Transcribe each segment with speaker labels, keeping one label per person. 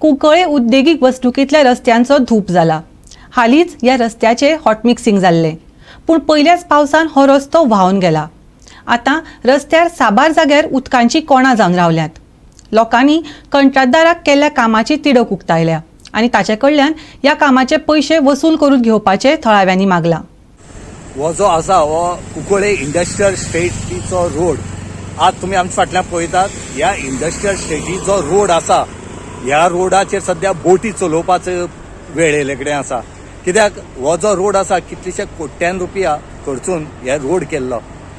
Speaker 1: कुंकळे उद्देगीक वसणुकींतल्या रस्त्यांचो धूप जाला. हालींच ह्या रस्त्याचें हॉटमिक्सिंग जाल्लें, पूण पयल्याच पावसान हो रस्तो व्हांवन गेला. आतां रस्त्यार साबार जाग्यार उदकांची कोणां जावन रावल्यांत. लोकांनी कंत्राटदाराक केल्ल्या कामाची तिडक उक्तायल्या आनी ताचे कडल्यान ह्या कामाचे पयशे वसूल करून घेवपाचें थळाव्यांनी मागलां.
Speaker 2: हो जो आसा हो कुंकळे इंडस्ट्रियल स्टेटीचो रोड. आज तुमी आमच्या फाटल्यान पळयतात, ह्या इंडस्ट्रियल स्टेटीचो रोड आसा. ह्या रोडाचेर सद्या बोटी चलोवपाचो वेळ येयले कडेन आसा, कित्याक हो जो रोड आसा, कितलेशे कोट्यान रुपया खर्चून हे रोड केल्लो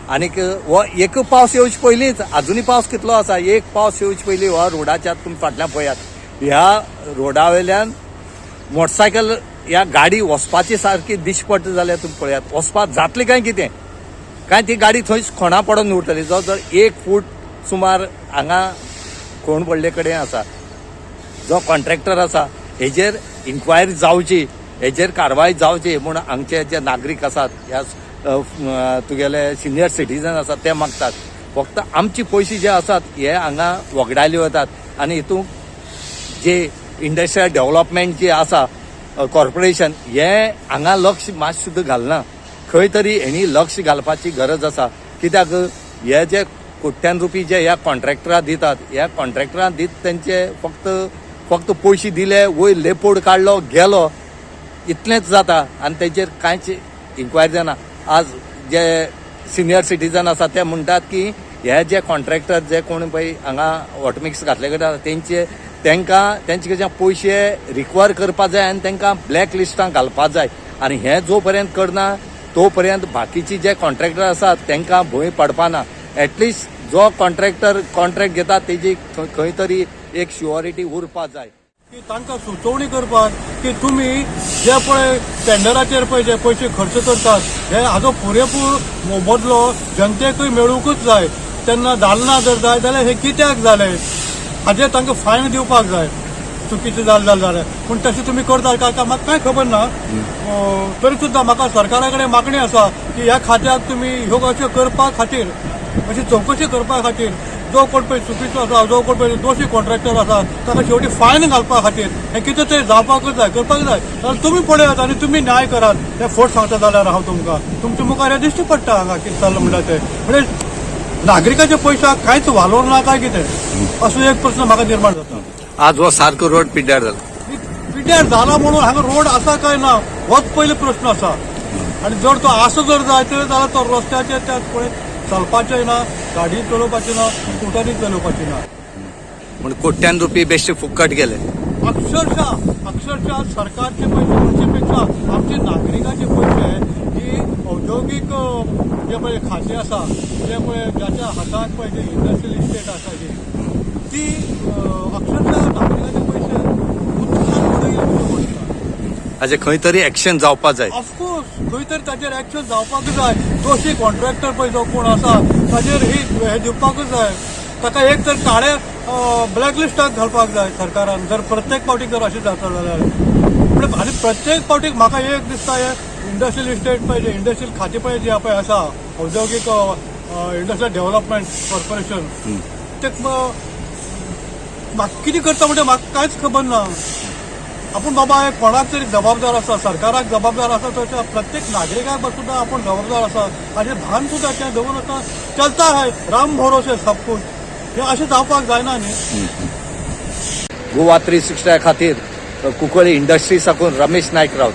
Speaker 2: आनीक हो एक पावस येवचे पयलींच, आजुनूय पावस कितलो आसा, एक पावस येवचे पयलीं ह्या रोडाच्या, तुमी फाटल्यान पळयात, ह्या रोडा वयल्यान मोटरसायकल ह्या गाडी वचपाची सारकी दिशपट जाल्यार तुमी पळयात, वचपाक जातली काय कितें काय, ती गाडी थंयच खोणा पडून उरतली. जो जर एक फूट सुमार हांगा खोण पडले कडेन आसा. जो कॉन्ट्रॅक्टर आसा हेजेर इन्क्वायरी जावची, हेजेर कारवाय जावची म्हूण हांगचे जे नागरीक आसात, ह्या तुगेले सिनियर सिटीजन आसात, ते मागतात. फक्त आमचे पयशे जे आसात हे हांगा वगडायले वतात आनी हितून जे इंडस्ट्रियल डेव्हलपमेंट जे आसा कॉर्पोरेशन, हे हांगा लक्ष मात सुद्दां घालना. खंय तरी हेणी लक्ष घालपाची गरज आसा, कित्याक हे जे कोट्यान रुपये जे ह्या कॉन्ट्रॅक्टराक दितात, ह्या कॉन्ट्रॅक्टरान दित तेंचे फक्त फक्त पयशे दिले, वयर लेपोड काडलो, गेलो, इतलेंच जाता आनी तेजेर कांयच इन्क्वायरी जायना. आज जे सिनियर सिटीजन आसा ते म्हणटात की हे जे कॉन्ट्रॅक्टर जे कोण पळय हांगा हॉटमिक्स घातले कडेन आसा, तेंचे तांकां तेंचे कडच्यान पयशे रिकवर करपा जाय आनी तांकां ब्लॅक लिस्टां घालपा जाय. आनी हें जो पर्यंत करना तो पर्यंत बाकीचे जे कॉन्ट्रॅक्टर आसात तांकां भंय पडपा ना. एटलिस्ट जो कॉन्ट्रॅक्टर कॉन्ट्रॅक्ट घेता तेजी खंय तरी एक शुअरिटी उरपा जाय.
Speaker 3: की तांकां सुचोवणी करपाक की तुमी जे पळय टेंडराचेर पळय जे पयशे खर्च करतात, हे हाजो पुरेपूर मोबदलो जनतेकूय मेळूंकूच जाय. तेन्ना जालना जर जाय जाल्यार हे कित्याक जालें हाजेर तांकां फायन दिवपाक जाय, चुकीचें जालें जाल्यार. पूण तशें तुमी करतात काय काय म्हाका कांय खबर ना. तरी सुद्दां म्हाका सरकारा कडेन मागणी आसा की ह्या खात्याक तुमी ह्यो अश्यो करपा खातीर, अशी चवकशी करपा खातीर, जो कोण पळय चुकीचो आसा, जो कोण पळय दोशी कॉन्ट्रॅक्टर आसा, ताका शेवटी फायन घालपा खातीर हें कितें तरी जावपाकूच जाय, करपाक जाय. जाल्यार तुमी पळयात आनी तुमी न्याय करात. हे फट सांगता जाल्यार हांव तुमकां तुमच्या मुखार हें दिश्टी पडटा हांगा कितें चल्लां म्हणटा तें. म्हणजे नागरिकाच्या पयशाक कांयच वालोर ना काय कितें, असो एक प्रस्न म्हाका निर्माण जाता.
Speaker 2: आज हो सारको रोड पिड्ड्यार जाला.
Speaker 3: पिड्ड्यार जाला म्हणून हांगा रोड आसा काय ना होच पयलो प्रश्न आसा. आनी जर तो आसा जर जायत जाल्यार तो रस्त्याचेर त्या पळय चलपाचें ना, गाडी चलोवपाची ना, स्कुटरी चलोवपाची ना.
Speaker 2: म्हण कोट्यान रुपये बेश्टे फुकट गेले.
Speaker 3: अक्षरशः अक्षरशः सरकारचे पैसे म्हणचे पेक्षा आमचे नागरिकाचे पैसे ही औद्योगिक जे पळय खातें आसा, जे पळय ज्याच्या हाताक पळय जे इंडस्ट्रियल इस्टेट आसा ही ती अक्षरशः नागरिकाचे पैसे उदकान उडयले कशें पडटा.
Speaker 2: हाजे खंय तरी एक्शन जावपा जाय.
Speaker 3: ऑफकोर्स, खंय तरी ताचेर एक्शन जावपाक जाय. दोशी कॉन्ट्रॅक्टर पळय जो कोण आसा ताचेर ही हे दिवपाकूच जाय. ताका एक तर काळे ब्लॅक लिस्टाक घालपाक जाय सरकारान, जर प्रत्येक फावटी जर अशें जाता जाल्यार. पूण आनी प्रत्येक फावटीक म्हाका एक दिसता, हे इंडस्ट्रियल इस्टेट पळय, जे इंडस्ट्रियल खातें पळय जे पळय आसा, औद्योगिक इंडस्ट्रियल डेव्हलपमेंट कॉर्पोरेशन, ते म्हाका कितें करता म्हणजे म्हाका कांयच खबर ना. आपूण बाबा हे कोणाक तरी जबाबदार आसा, सरकाराक जबाबदार आसा, तशें प्रत्येक नागरिकाक सुद्दां आपूण जबाबदार आसा हाजें भान सुद्दां तें दवरून आतां चलता है, राम भरोसे सब कुछ, हें अशें जावपाक जायना न्ही.
Speaker 2: गोवा 360 खातीर कुंकळी इंडस्ट्री साकून रमेश नायक राऊत.